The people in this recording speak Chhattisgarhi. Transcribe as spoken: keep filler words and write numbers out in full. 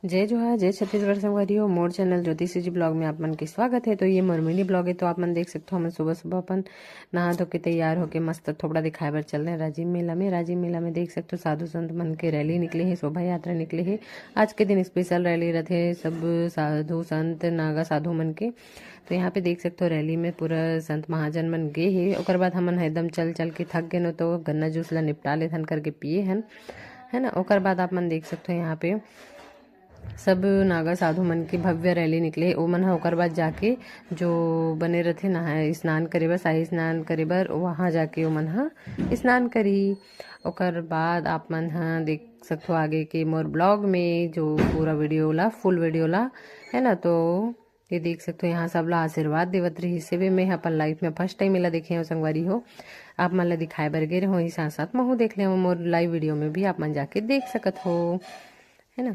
जय जोहार, जय छत्तीसगढ़ संगवारी हो। मोर चैनल ज्योतिषी जी ब्लॉग में आप मन के स्वागत है। तो ये मोर मिनी ब्लॉग है। तो आप मन देख सकते हो, हमन सुबह सुबह अपन नहा धो के तैयार होके मस्त थोपड़ा दिखाए बर चल रहे हैं राजिम मेला में। राजिम मेला में देख सकते हो, साधु संत मन के रैली निकले हे, शोभा यात्रा निकले हे। आज के दिन स्पेशल रैली रथे सब साधु संत नागा साधु मन के। तो यहाँ पे देख सकते हो, रैली में पूरा संत महाजन मन गे हे। ओकर बाद हमन ह एकदम चल चल के थक गेन, तो गन्ना जूस ला निपटा लेथन करके पिए हन, है ना। ओकर बाद आप मन देख सकते हो, यहाँ पे सब नागा साधु मन के भव्य रैली निकले। ओमन ह ओकर बाद जाके जो बने रथे नहाए स्नान करे बर, शाही स्नान करे बर, वहाँ जाके ओमन ह स्नान करही। ओकर बाद आप मन ह देख सकथो आगे के मोर ब्लॉग में जो पूरा वीडियो ला, फुल वीडियो ला, है ना। तो ये देख सकथो, यहाँ सब ला आशीर्वाद देवत रहिस हे। मैं अपन लाइफ में फर्स्ट टाइम एला देखे हूँ संगवारी हो। आप मन ला दिखाए बर गे रहूँ, ही साथ साथ महू देख ले मोर लाइव वीडियो में भी आप मन जाके देख सकत हो, है ना।